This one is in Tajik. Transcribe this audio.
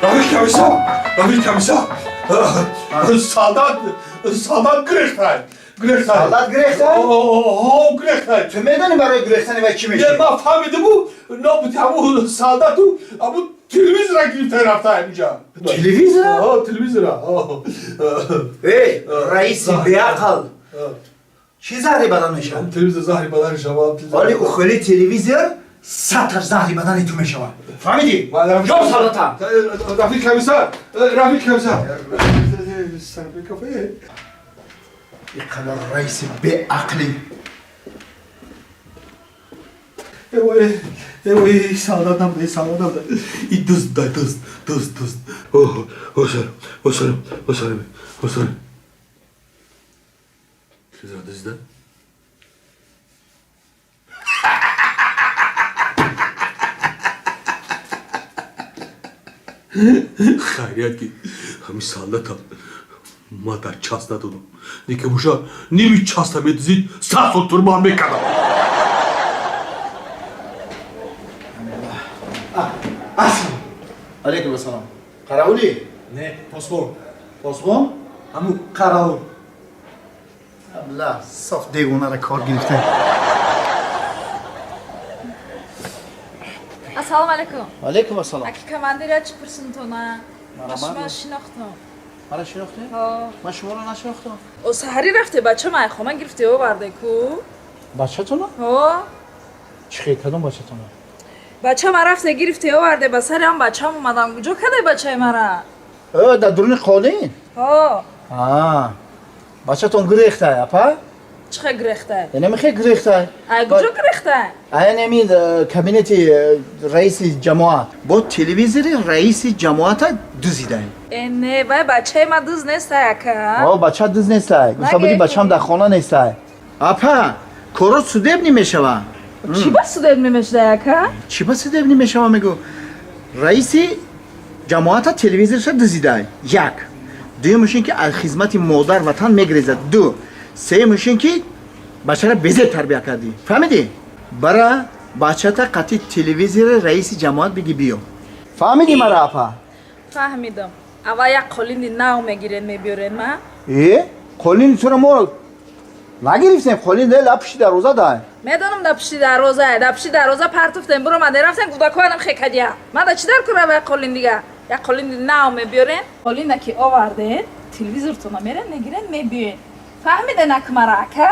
Рафиқ комиссар, рафиқ комиссар, солдат, солдат гирехтай, гирехтай. Солдат гирехтай? Ҳо, гирехтай. Ту медонӣ барои гирехтани вай чӣ Е, мешавӣ? Ман фаҳмидиму, нобуди ҳамун солдату ҳамун телевизора гирифтай рафтай ҳаминҷа. Телевизора? Ҳо, телевизора. Ҳо. Эй, раиси беақл! Чӣ заҳри бадан мешавад? Телевизор заҳри бадан шавад. Вале ухели телевизор саташ заҳри бадани ту мешавад. Фаҳмидӣ? Ҷо солдата! Рафиқ комиссар, рафиқ комиссар. Кафе. Ин қадар раиси беақлӣ. Ой, ой, солдатам, солдатам. И дузд, да, дузд, дузд, дузд. О, о, сарам, о, сарам, о, сарам, о, сарам. Телевизор дузда? Хайрият ки ҳамин солдатам ма дар част надодам. Неки боша ними часта медузид, 100 сол турман мекардам. Ассалом. Алейкум ассалом. Қараулӣ? Не, посбон. Посбон? Ҳамун қараул. Абла, соф девонара кор гирифта. Ассалому алайкум. Алейкум ассалом. Аки командир, чӣ пурсинтона? Марамад. Шумо шинохтам. Мара шинохтем? Ҳо. Ман шуморо нашинохтам. О, саҳарӣ рафте, бача май хона гирифте оварде ку? Бачатона? Ҳо. Чӣ хел, кадом бачатона? Бача ма рафте гирифте оварде, ба сари ҳам бачам омадам. Куҷо кадай бачаи мара? Э, дар дуруни қолин? Ҳо. А, бачатон гирехтай, апа? Чӣ хел гирехтай? Яъне мехе гирехтай. Ай куҷо гирехтай? Аян ами кабинети раиси ҷамоат. Бо телевизори раиси ҷамоата дузидай. Э, не, вай бачаи ма дуз нестай, ака. О, бача дуз нестай. Гуфта будӣ Наге. Бачам дар хона нестай. Апа, коро судебный мешава. Чӣ ба судебный мешудай, ака? Чӣ ба судебный мешава, мегӯ? Раиси ҷамоата телевизорша дузидай. Як. Дуюмаш ин ки аз хизмати модар ватан мегрезад. Ду. Сеюмаш ин ки бачара безеб тарбия кардӣ. Фаҳмидӣ? Бара бачата қатъи телевизори раиси ҷамоат биги биё. Фаҳмидӣ мара, апа? Фаҳмидам. Аввал як қолини нав мегирен, мебиёрен ма. Э, қолини туро мо нагирифтем, қолин ла пушти дарвоза дай. Медонам, да пушти дарвоза, да пушти дарвоза партуфтем, буромаде рафтем, кӯдакоанам хекадия. Ма да чӣ дар кора вай қолин дига? Як қолини нав мебиёрен. Қолина ки оварден, телевизортона мерен, мегирен, мебиёен. Фаҳмиден ак мара, ака?